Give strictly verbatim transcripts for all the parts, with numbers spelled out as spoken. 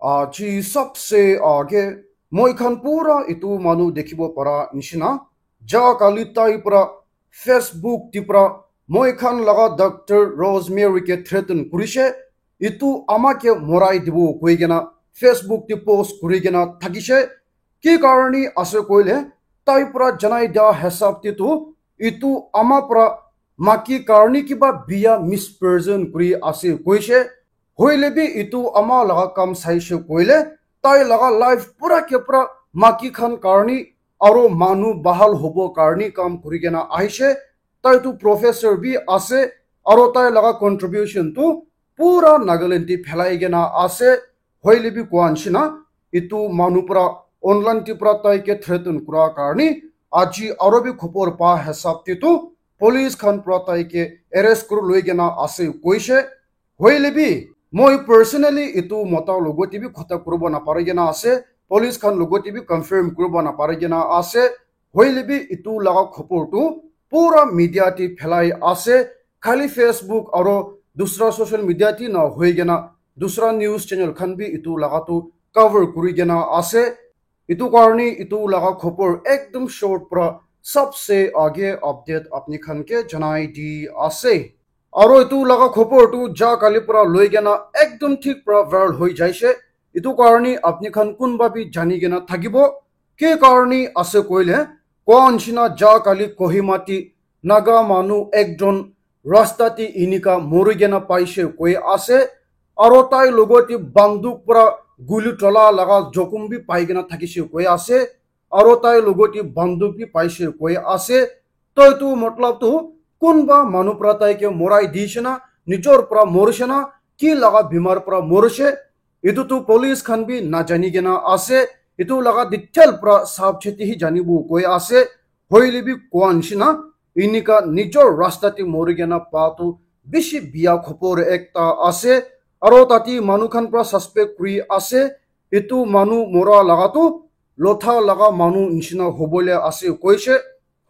Aji sabse aage moi khan pura etu manu dikhibo para nishina, ja kali tai para Facebook te para moi khan laga doctor Rosemary ke threaten kurishe, etu ama ke morai dibo koi kena Facebook te post kuri kena thakishe. Ki karni ase koile, tai para janai dia hisab te tu etu ama para maki karni kiba biya mispresent kuri ase koishe. Hoile bi etu ama laga kam saishe koile, tai laga life pura ke pura maki khan karni aro manu bahal hobo karni kam kuri kena ahishe. Tai tu professor bi ase, aro tai laga contribution tu pura Nagaland te phelai kena ase. Hoile bi koa nishina, etu manu para online te para tai ke threaten kura karni aji aro bi khobor pa hisab te tu police khan para tai ke arrest kuri loi kena ase koishe. Hoile bi moi personally etu mota logote bi khota kuribo napari kena ase, police khan logote bi confirm kuribo napari kena ase. Hoile bi etu laga khobor tu pura media te phelai ase, khali Facebook aro dusra social media te na hoi kena dusra news channel khan bi etu laga tu cover kuri kena ase. Etu karni etu laga khobor ekdum short para sabse aage update apni khan ke janai di ase. Aro etu laga khobor tu ja kali para loi kena ekdum thik para viral hoi jaishe. Etu karni apni khan kunba bi jani kena thakibo. Ki karni ase koile, koa nishina ja kali Kohima te Naga manu ekjon rasta te enika mori kena paishe koi ase. Aro tai logote banduk para guli tola laga jokhom bi pai kena thakishe koi ase. Aro tai logote banduk bi paishe koi ase. Toi tu matlab tu kunba manu para tai ke morai dishe na, nijor para morishe na, ki laga bimar para morishe, etu tu police khan bi najani kena ase. Etu laga detail para sab cheti hi janibo koi ase. Hoile bi koa nishina, enika nijor rasta te mori kena pa tu bishi biya khobor ekta ase. Aro tate manu khan para suspect kuri ase. Etu manu mora laga tu lotha laga manu nishina hobole ase koishe.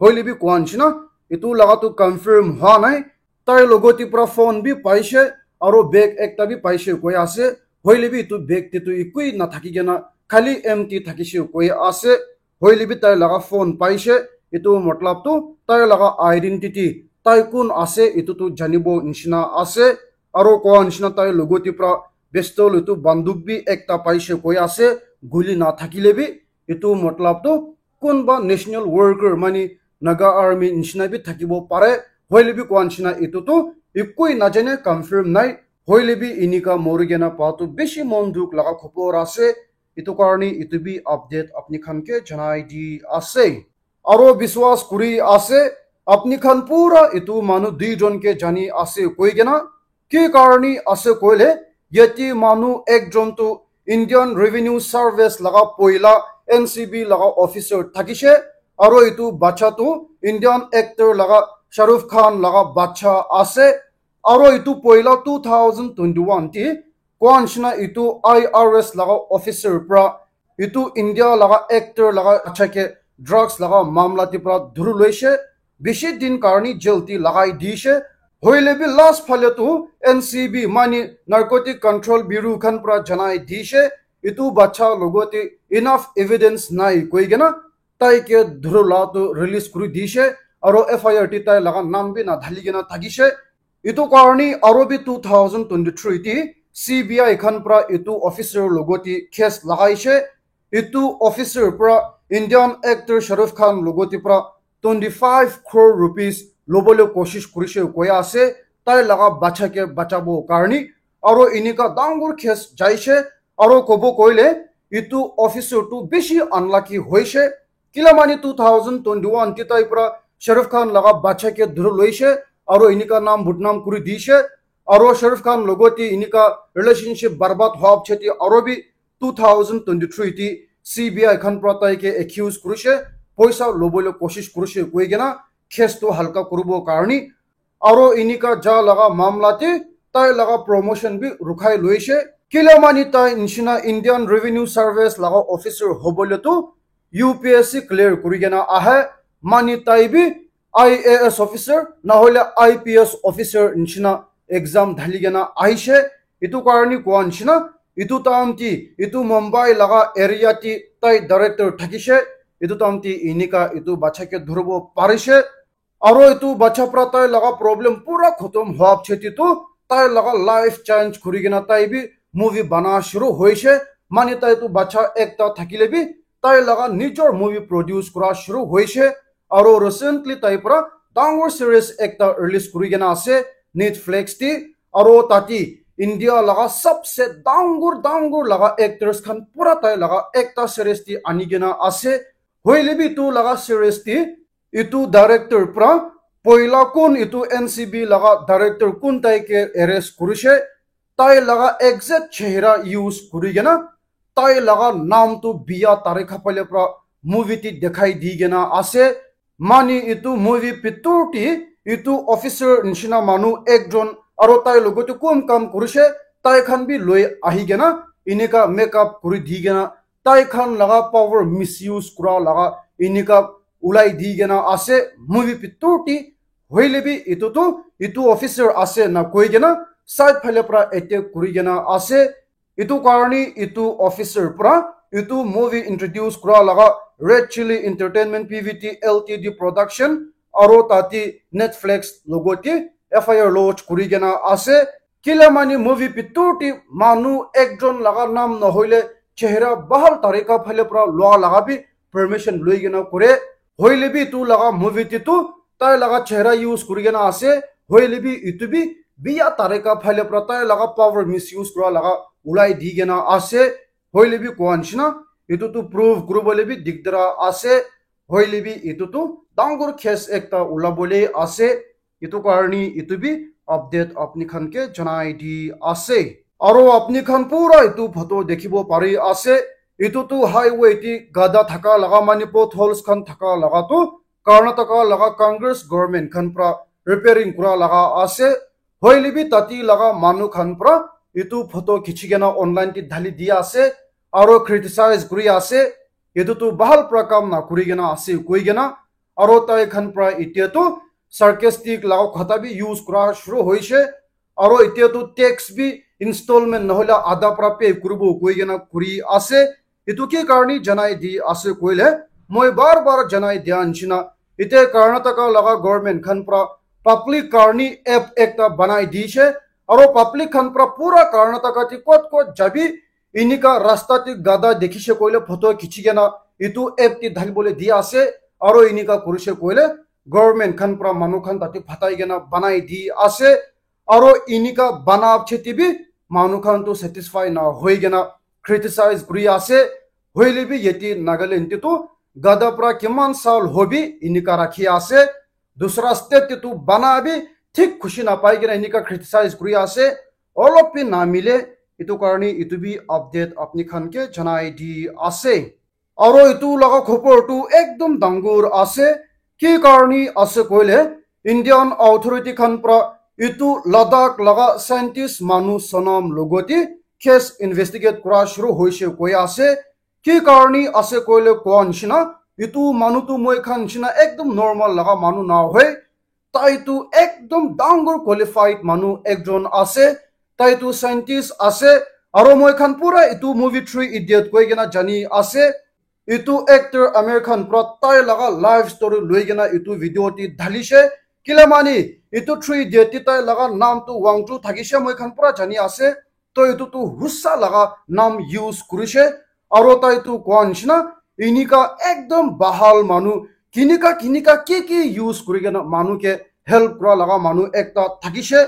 Hoile bi koa nishina, etu laga tu confirm hua nai. Tai logote para phone bi paishe, aro bag ekta bi paishe koi ase. Hoile bi etu bag te tu ekui nathaki kena khali empty thakishe koi ase. Hoile bi tai laga phone paishe, etu matlab tu tai laga identity, tai kun ase, etu tu janibo nishina ase. Aro koa nishina tai logote para pistol etu banduk bi ekta paishe koi ase, guli nathakile bi. Etu matlab tu kunba national worker mani Naga army nishina bi thakibo pare. Hoile bi koa nishina etu tu ekui najane, confirm nai. Hoile bi enika mori kena pa tu bishi mon dukh laga khobor ase. Etu karni etu bi update apni khan ke janai di ase. Aro biswas kuri ase, apni khan pura etu manu duijon ke jani ase koi kena. Ki karni ase koile, yate manu ekjon tu Indian Revenue Service laga poila N C B laga officer thakishe, aro etu bacha tu Indian actor laga Shah Rukh Khan laga bacha ase. Aro etu poila two thousand twenty-one te koa nishina etu I R S laga officer para etu India laga actor laga bacha ke drugs laga mamla te para dhuri loishe, bishi din karni jail te lagai dishe. Hoile bi last phale tu N C B mani Narcotic Control Bureau khan para janai dishe, etu bacha logote enough evidence nai koi kena tai ke dhuri la tu release kuri dishe, aro F I R te tai laga naam bi nadhali kena thakishe. Etu karni aro bi two thousand twenty-three te C B I khan para etu officer logote case lagaishe. Etu officer para Indian actor Shah Rukh Khan logote para twenty-five crore rupees lobole koshish kurishe koi ase, tai laga bacha ke bachabo karni. Aro enika dangor case jaishe, aro kobo koile etu officer tu bishi unlucky hoishe. Kila mani two thousand twenty-one te tai para Shah Rukh Khan laga bacha ke dhuri loishe, aro enika naam budnam kuri dishe, aro Shah Rukh Khan logote enika relationship barbad hua pichete aro bi two thousand twenty-three te C B I khan para tai ke accuse kurishe, poisa lobole koshish kurishe koi kena case tu halka kuribo karni. Aro enika ja laga mamla te tai laga promotion bi rukhai loishe. Kila mani tai nishina Indian Revenue Service laga officer hobole tu U P S C clear kuri kena ahe, mani tai bi I A S officer nahole I P S officer nishina exam dhali kena ahishe. Etu karni koa nishina Etu time te etu Mumbai laga area te tai director thakishe. Etu time te enika etu bacha ke dhuribo parishe. Aro etu bacha pra tai laga problem pura khotom hoa pichete tu tai laga life change kuri kena tai bi movie bana shuru hoishe. Mane tai tu bacha ekta thakile bi tai laga nijor movie produce kura shuru hoishe. Aro recently tai pra dangor series ekta release kuri kena ase Netflix te. Aro tate India laga sabse dangor dangor laga actors khan pura tai laga ekta series te ani kena ase. Hoile bi etu laga series te etu director pra poila kun etu N C B laga director kun tai ke arrest kurishe, tai laga exact chehra use kuri kena tai laga naam tu biya tarikha phale pra movie te dekhai di kena ase. Mane etu movie pitor te etu officer nishina manu ekjon aro tai logote kun kam kurishe, tai khan bi loi ahi kena enika makeup kuri di kena tai khan laga power misuse kura laga enika ulai di kena ase movie pitor te. Hoile bi etu tu etu officer ase na koi kena side phale pra attack kuri kena ase. Etu karne etu officer pra etu movie introduce kura laga Red Chilli Entertainment P V T L T D production aro tate Netflix logote F I R lodge kuri kena ase. Kila mane movie pitor te manu ekjon laga naam nohoile chehra bahal tarika phale pra lua laga bi permission loi kena kure. Hoile bi etu laga movie te tu tai laga chehra use kuri kena ase. Hoile bi etu bi biya tarika phale pra tai laga power misuse kura laga ulai di kena ase. Hoile bi koa nishina etu tu prove kuribole bi digdara ase. Hoile bi etu tu dangor case ekta ulabole ase. Etu karne etu bi update apni khan ke janai di ase. Aro apni khan pura etu photo dekhibo pari ase. Etu tu highway te gada thaka laga mane potholes khan thaka laga tu Karnataka laga Congress government khan pra repairing kura laga ase. Hoile bi tate laga manu khan pra etu photo khichi kena online te dhali di ase. Aro criticize kuri ase. Etu tu bahal pra kam na kuri kena ase koi kena. Aro tai khan pra etia tu sarcastic laga khata bi use kura shuru hoishe. Aro etia tu tax bi installment nohoile adha pra pay kuribo koi kena kuri ase. Etu ki karne janai di ase koile, moi bar bar janai dia nishina, etia Karnataka laga government khan pra public karne app ekta banai dishe. Aro public khan pra pura Karnataka te kot kot jabi, enika rasta te gada dekhishe koile photo khichi kena etu app te dhalibole di ase. Aro enika kurishe koile government khan pra manu khan tate phatai kena banai di ase. Aro enika bana chete bi manu khan tu satisfy na hoi kena criticize kuri ase. Hoile bi yate Nagaland te tu gada pra kiman saal hobi enika rakhi ase. Dusra state te tu bana bi thik khushi na pai kena enika criticize kuri ase. Olop bi na mile, etu karne etu bi update apni khan ke janai di ase. Aro etu laga khobor tu ekdom dangor ase. Ki karne ase koile, Indian authority khan pra etu Ladakh laga scientist manu Sonam logote case investigate kura shuru hoishe koi ase. Ki karne ase koile koa nishina, etu manu tu moi khan nishina ekdom normal laga manu na hoi. Tai tu ekdom dangor qualified manu ekjon ase. Tai tu scientist ase. Aro moi khan pura etu movie Three Idiot koi kena jani ase. Etu actor Aamir Khan pra tai laga life story loi kena etu video te dhalishe. Kila mane, etu Three Idiot te tai laga naam tu Wangchu thakishe moi khan pura jani ase. To etu tu husa laga naam use kurishe. Aro tai tu koa nishina, enika ekdom bahal manu, kinika kinika ki ki use kuri kena manu ke help kura laga manu ekta thakishe.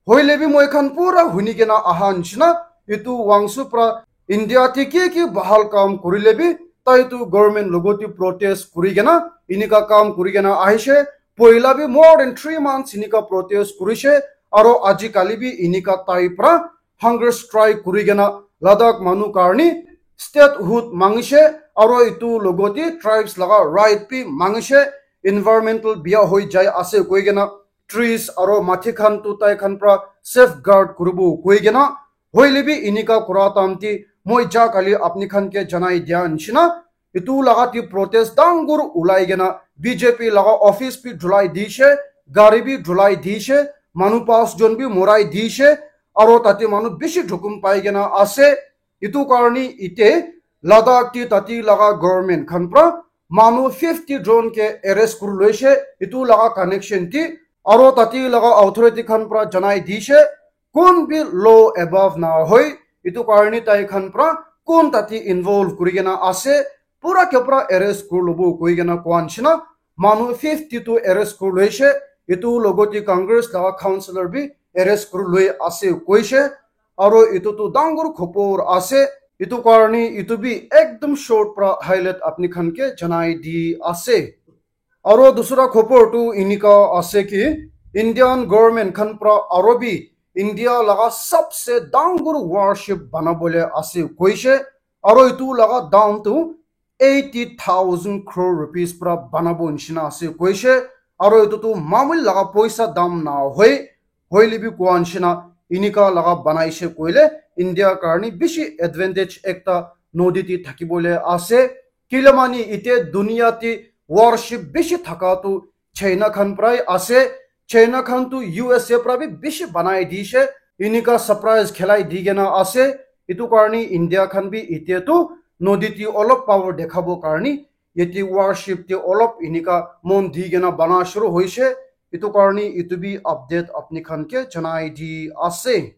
Hoile bi moi khan pura huni kena aha nishina, etu Wangchu pra India te ki ki bahal kam kurile bi, tai tu government logote protest kuri kena, enika kam kuri kena ahishe. Poila bi more than three months enika protest kurishe, aro ajikali bi enika tai pra hunger strike kuri kena Ladakh manu karne statehood mangishe, aro etu logote tribes laga right bi mangishe, environmental biya hoi jai ase koi kena trees aro mati khan tu tai khan pra safeguard kuribo koi kena. Hoile bi enika kura time te moi ja kali apni khan ke janai dia nishina, etu laga te protest dangor ulai kena B J P laga office bi dhulai dishe, gari bi dhulai dishe, manu pas jon bi morai dishe, aro tate manu bishi jukhum pai kena ase. Etu karne ite Ladakh te tate laga government khan pra manu fifty jon ke arrest kuri loise. Etu laga connection te aro tate laga authority khan pra janai dishe, kun bi law above na hoi. Etu karne tai khan pra kun tate involve kuri kena ase, pura ke pura arrest kuri lobo koi kena koa nishina manu fifty tu arrest kuri loise. Etu logote Congress laga councillor bi arrest kuri loi ase koise. Aro etu tu dangor khopor ase. Etu karne etu bi ekdom short pra highlight apni khan ke janai di ase. Aro dusra khopor tu enika ase ki Indian government khan pra aro bi India laga sabse dangor warship banabole ase koise. Aro etu laga dam tu eighty thousand crore rupees pra banabo nishina ase koise. Aro etu tu mamuli laga poisa dam na hoi, hoile bi koa nishina enika laga banaise koile India karne bishi advantage ekta nodi te thakibole ase. Kile mani ite dunia te warship bishi thaka tu China khan prai ase. China khan tu U S A pra bi bishi banai dishe. Enika surprise khelai di kena ase. Etu karne India khan bi ite tu nodi te olop power dekhabo karne yate warship te olop enika mon di kena bana shuru hoise. Etu karne etu bi update apni khan ke janai di ase.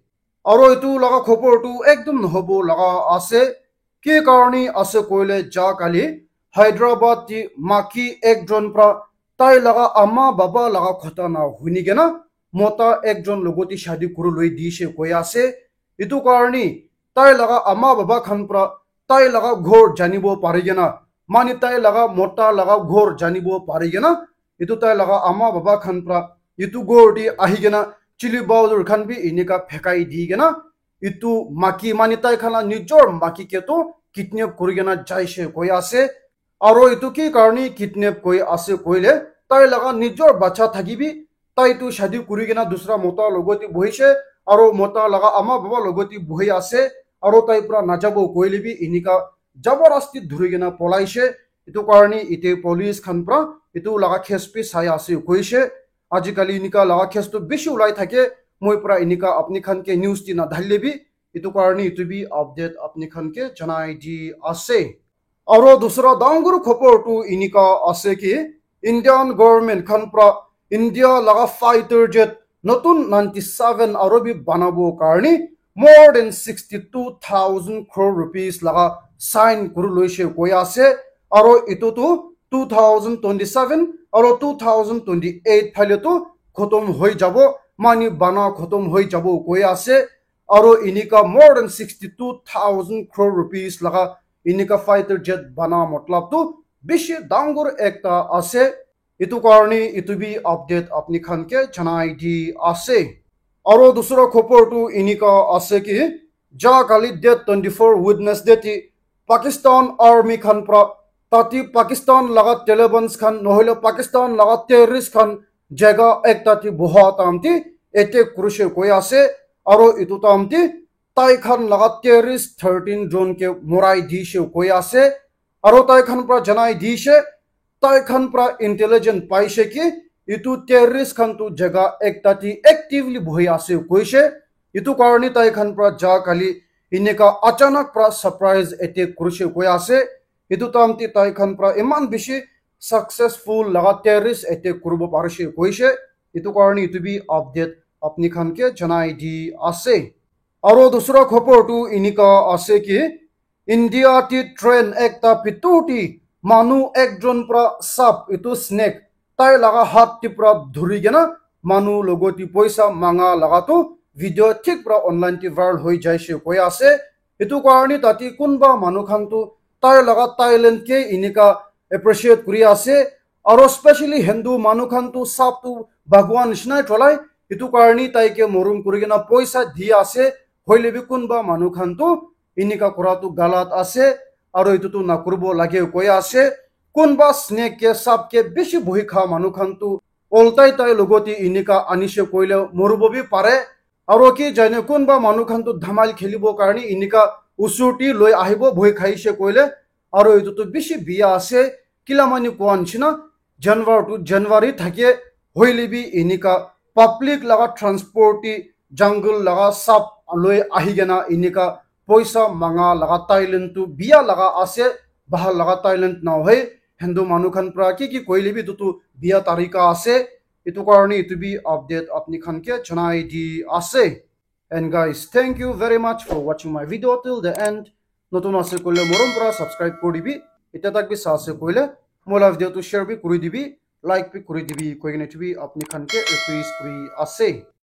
Aro etu laga khopor tu ekdom nohobo laga ase. Ki karne ase koile ja kali Hyderabad te maki ekjon pra tai laga ama baba laga khota na huni kena mota ekjon logote shadi kuri loi dishe koi ase. Etu karne tai laga ama baba khan pra tai laga ghor janibo pari kena, mani tai laga mota laga ghor janibo pari kena, etu tai laga ama baba khan pra etu ghor te ahi kena chili powder khan bi enika phekai di kena, etu maki mani tai khan la nijor maki ke tu kidnap kuri kena jaise koi ase. Aro etu ki karne kidnap koi ase koile tai laga nijor bacha thaki bi tai tu shadi kuri kena dusra mota logote bohishe, aro mota laga ama baba logote bohi ase, aro tai pura najabo koile bi enika jabarasti dhuri kena polaishe. Etu karne ite police khan pra etu laga case bi sai ase koishe. Ajikali enika laga case tu bishi ulai thake, moi pura enika apni khan ke news te nadharile bi, etu karne etu bi update apni khan ke janai di ase. Aro dusra dangor khopor tu enika ase ki Indian government khan pra India laga fighter jet notun ninety seven aro bi banabo karne more than sixty two thousand crore rupees laga sign kuri loise koi ase. Aro etu tu two thousand twenty seven aro two thousand twenty eight phale tu khotom hoi jabo, mani bana khotom hoi jabo koi ase. Aro enika more than sixty two thousand crore rupees laga enika fighter jet bana matlab tu bishi dangor ekta ase. Etu karne etu bi update apni khan ke janai di ase. Aro dusra khopor tu enika ase ki ja kali date twenty four Wednesday te Pakistan army khan pra tate Pakistan laga Talibans khan nohoile Pakistan laga terrorist khan jaga ekta te boha time te attack kurishe koi ase. Aro etu time te tai khan laga terrorist thirteen jon ke morai dishe koi ase. Aro tai khan pra janai dishe, tai khan pra intelligence paishe ki etu terrorist khan tu jaga ekta te actively bohi ase koishe. Etu karne tai khan pra ja kali enika achanak pra surprise attack kurishe koi ase. Etu time te tai khan pra eman bishi successful laga terrorist attack kuribo parishe koishe. Etu karne etu bi update apni khan ke janai di ase. Aro dusra khopor tu enika ase ki India te train ekta pitor te manu ekjon pra sap etu snake tai laga hat te pra dhuri kena manu logote poisa manga laga tu video thik pra online te viral hoi jaise koi ase. Etu karne tate kunba manu khan tu tai laga talent ke enika appreciate kuri ase. Aro specially Hindu manu khan tu sap tu bhagwan nishina cholai. Etu karne tai ke morom kuri kena poisa di ase. Hoile bi kunba manu khan tu enika kura tu galat ase. Aro etu tu nakuribo lage koi ase. Kunba snake ke sap ke bishi bohi kha manu khan tu oltai tai logote enika anishe koile moribo bi pare. Aro ki jane kunba manu khan tu dhamal khelibo karne enika usur te loi ahibo bohi khaishe koile. Aro etu tu bishi biya ase. Kila mani koa nishina janwar tu janwar hi thake, hoile bi enika public laga transport te jungle laga sap loi ahi kena enika poisa manga laga talent tu bia laga ase, bahar laga talent na hoy. Hindu manu khan pra ki ki koile bi etu tu bia tarika ase. Etu karne etu bi update apni khan ke janai di ase. And guys, thank you very much for watching my video till the end. Notun ase koile morom pura subscribe kuri dibi. Eta tak bi sa ase koile moi la video tu share bi kuri dibi, like bi kuri dibi koi kena etu bi apni khan ke request kuri ase.